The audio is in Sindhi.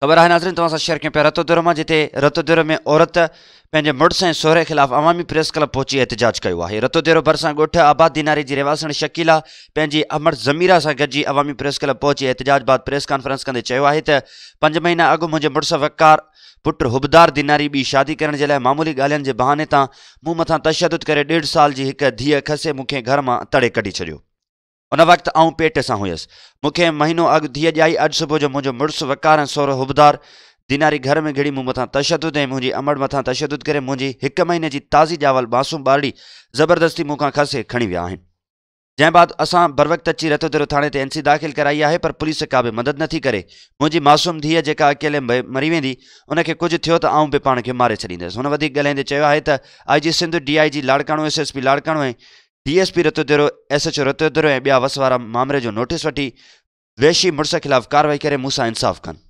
خبر آهي ناظرين توهان سان شيئر ڪيون پيا رتوديرو مان جتي رتوديرو ۾ عورت پنهنجي مڙس ۽ سهري خلاف عوامي پريس ڪلب پهچي احتجاج ڪيو آهي رتوديرو ڀرسان ڳوٺ آباد ديناري جي رهواسڻ شڪيلا پنهنجي امڙ ضميرا سان گڏجي عوامي پريس ڪلب پهچي احتجاج بعد پريس ڪانفرنس ڪندي چيو آهي ته پنج مهينا اڳ منهنجي مڙس وقار پٽ حبدار ديناري ٻي شادي ڪرڻ جي لاء معمولي ڳالهين جي بهاني تان مون مٿان تشدد ڪري ڏيڍ سال جي هڪ ڌيء کسي مون کي گهر مان تڙي ڪڍي ڇڏيو. ان وقت آئون پيٽ سان هيس. مون کي مهينو اڳ ڌيء ڄائي. اڄ صبح جو منهنجو مڙس وقار ۽ سهرو حبدار ديناري گهر ۾ گهڙي مون مٿان تشدد ۽ منهنجي امڙ مٿان تشدد ڪري منهنجي هڪ مهيني جي تازي ڄاول معصوم ٻارڙي زبردستي مون کان کسي کڻي ويا آهن. جنهن بعد اسان بروقت اچي رتوديرو ٿاڻي تي اين سي داخل ڪرائي آهي پر پوليس ڪا به مدد نٿي ڪري. منهنجي معصوم ڌيء جيڪا اڪيلي مري ويندي ان کي ڪجهه ٿيو ته آئون به پاڻ کي ماري ڇڏيندس. هن وڌيڪ ڳالهائيندي چيو آهي ته I G Sindh, D I G Larkana, S S P Larkana ۽ D S P Ratodero, S H O Ratodero ۽ ٻيا وس وارا مامري جو نوٽيس وٺي وحشي مڙس خلاف ڪارروائي ڪري مون سان انصاف ڪن.